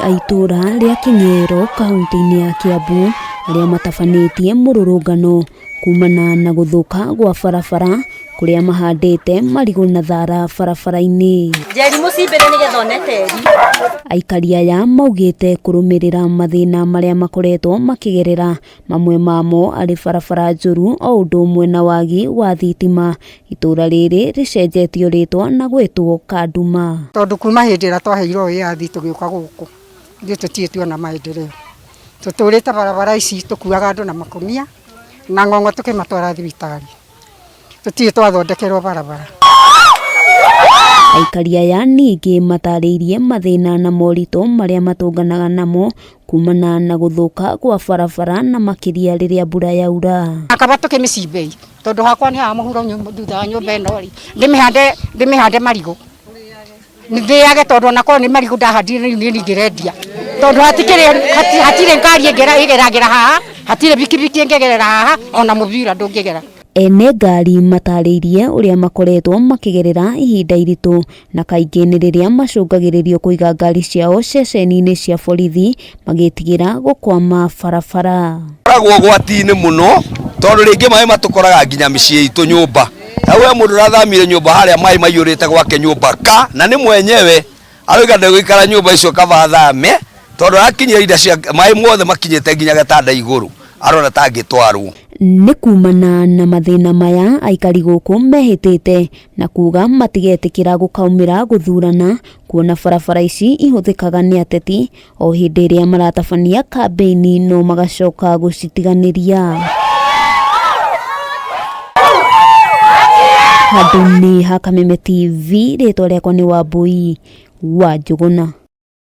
a itũũra rĩa Kĩng'ero kaũntĩ-inĩ ya Kĩambu arĩa matabanĩtie mũrũrũngano kumana na gũthũka gwa barabara kũrĩa mahandĩte marigũ na thara barabara-inĩ. Njeri mũcimbĩre nĩgetha one tĩri. Aikari aya maugĩte kũrũmĩrĩra mathĩna marĩa makoretwo makĩgerera mamwe mamo arĩ barabara njũru o ũndũ ũmwe na wagi wa thitima. Itũũra rĩrĩ rĩcenjetio rĩtwa na gwĩtwo Kanduma. Tondũ kuma hĩndĩ ĩrĩa twaheirwo wĩyathi tũgĩũka gũkũ, ithuĩ tũtirĩ tuona maendeleo. Tũtũrĩte barabara ici tũkuaga andũ na makũnia na ng'ong'o tũkĩmatwara thibitarĩ. Tũtirĩ twathondekerwo barabara. Aikari aya ningĩ matarĩirie mathĩna na moritũ marĩa matũnganaga namo kumana na gũthũka gwa barabara na makĩria rĩrĩa mbura yaura. Kaba tũkĩmĩcimbei tondũ hakwa nĩ haha mũhuro thutha wa nyũmba ĩno rĩ, ndĩmĩhande ndĩmĩhande marigũ ndĩage tondũ ona korwo nĩ marigũ ndahandire rĩu niĩ ndingĩrendia tondũ hatikĩrĩ hatirĩ ngari ĩgeragĩra haha, hatirĩ bikibiki ĩngĩgerera haha ona mũbira ndũngĩgera. Ene ngari matarĩirie ũrĩa makoretwo makĩgerera ihinda iritũ na kaingĩ nĩ rĩrĩa macũngagĩrĩrio kũiga ngari ciao ceceni-inĩ cia borithi magĩtigĩra gũkwama barabara. Koragwo ũgwati-inĩ mũno tondũ rĩngĩ maĩ matũkoraga nginya mĩciĩ itũ nyũmba. Ta we mũndũ ũrathamire nyũmba harĩa maĩ maiyũrĩte gwake nyũmba ka na nĩ mwenyewe aroiga ndegũikara nyũmba icio kaba athame tondũ arakinyia indo cia maĩ mothe makinyĩte nginya gĩtanda igũrũ arona ta angĩtwarwo. Nĩ kumana na mathĩna maya aikari gũkũ mehĩtĩte na kuga matigetĩkĩra gũkaumĩra gũthurana kuona barabara ici ihũthĩkaga nĩ ateti o hĩndĩ ĩrĩa maratabania kambĩini no magacoka gũcitiganĩria. Handũ-inĩ ha Kameme TV, rĩtwa rĩakwa nĩ Wambui wa Njũgũna.